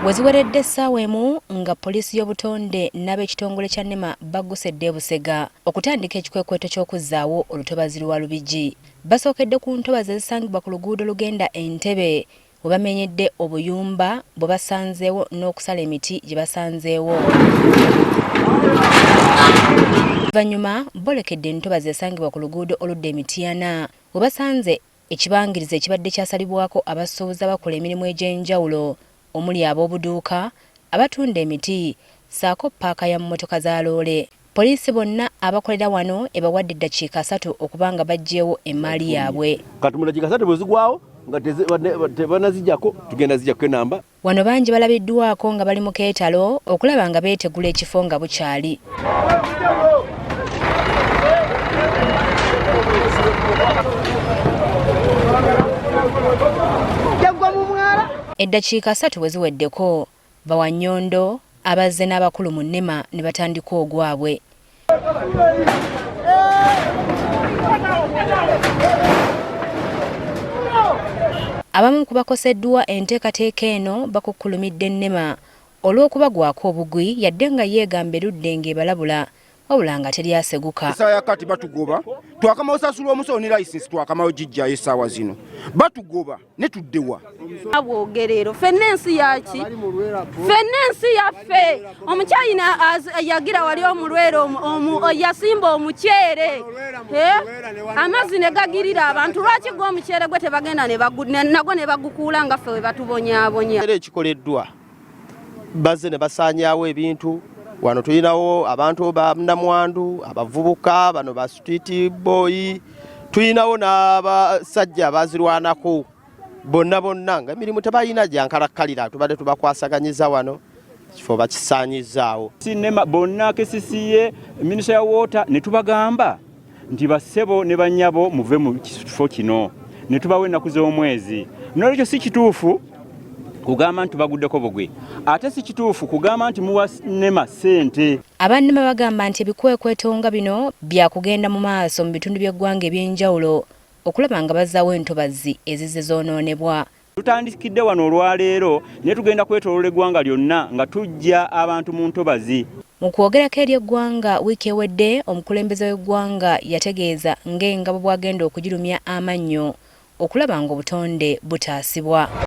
We ziweredde essaawa emu nga poliisi y'obutonde n'ab'ekitongole kya NEMA bagguse dda e Busega okutandika ekikwekweto ky'okuzzaawo olutobazi lwa Lubigi. Basookedde ku ntobazi ezisangibwa ku luguudo olugenda e Ntebe we bamenyedde obuyumba bwe basanzeewo n'okusala emiti gye basanzeewo. Oluvannyuma bolekedde entobazi esangibwa ku luguudo oludda e Mityana we basanze ekibangirizi ekibadde kyasalibwako abasuubuzi abakola emirimu egy'enjawulo omuli ab'obuduuka, abatunda emiti ssaako ppaaka ya mmotoka za loole. Poliisi bonna abakolera wano ebawadde eddakiika asatu okuba nga baggyeewo emmaali yaabwe. Kati mu dakiika 30 bwe zigwawo nga tebanazijjako tugenda zijjako enamba. Wano bangi balabiddwako nga bali mu keetalo okulaba nga beetegula ekifo nga bukyali. Eddakiika 30 bwe ziweddeko, bawannyondo abazze n'abakulu mu NEMA ne batandika ogwabwe. Abamu ku bakoseddwa enteekateeka eno bakukkulumidde NEMA olw'okubagwako obugwi yadde nga yeegamba erudde ng'ebalabula wabula nga teri aseguka. Essaawa ya kati batugoba, twakamawo osasula omusolo ne layisinsi twakamawo gijjayo essaawa zino batugoba ne tuddewa. Bwogerero fenna ensi yaki, fenna ensi yaffe. Omukyayina yagira wali omulwere yasimba omuceere amazzi ne gagirira abantu. Lwaki gwe omuceere gwe tebagenda nagwo ne bagukuula nga ffe we batubonyaabonya? Era ekikoleddwa bazze ne basaanyaawo ebintu wano. Tulinawo abantu ba namwandu, abavubuka bano ba street boy, tulinawo n'abasajja abazirwanako bonna bonna nga emirimu tebalina gyankalakkalira, tubadde tubakwasaganyiza wano kifo bakisaanyizaawo. Sinema bonna KCCA, minisita ya water, ne tubagamba nti bassebo ne bannyabo muve mu kifo kino, ne tubawa ennaku z'omwezi. Nolwekyo si kituufu kugamba nti tubaguddeko bugwi, ate si kituufu kugamba nti muwa NEMA ssente. Aba NEMA bagamba nti ebikwekweto nga bino byakugenda mu maaso mu bitundu by'eggwanga eby'enjawulo okulaba nga bazzaawo entobazzi ezizze zoonoonebwa. Tutandikidde wano olwaleero naye tugenda kwetooloola eggwanga lyonna nga tuggya abantu mu ntobazi. Mu kwogerako eri eggwanga wiiki ewedde, omukulembeze w'eggwanga yategeeza ng'engabo bw'agenda okugirumya amannyo okulaba ng'obutonde butaasibwa.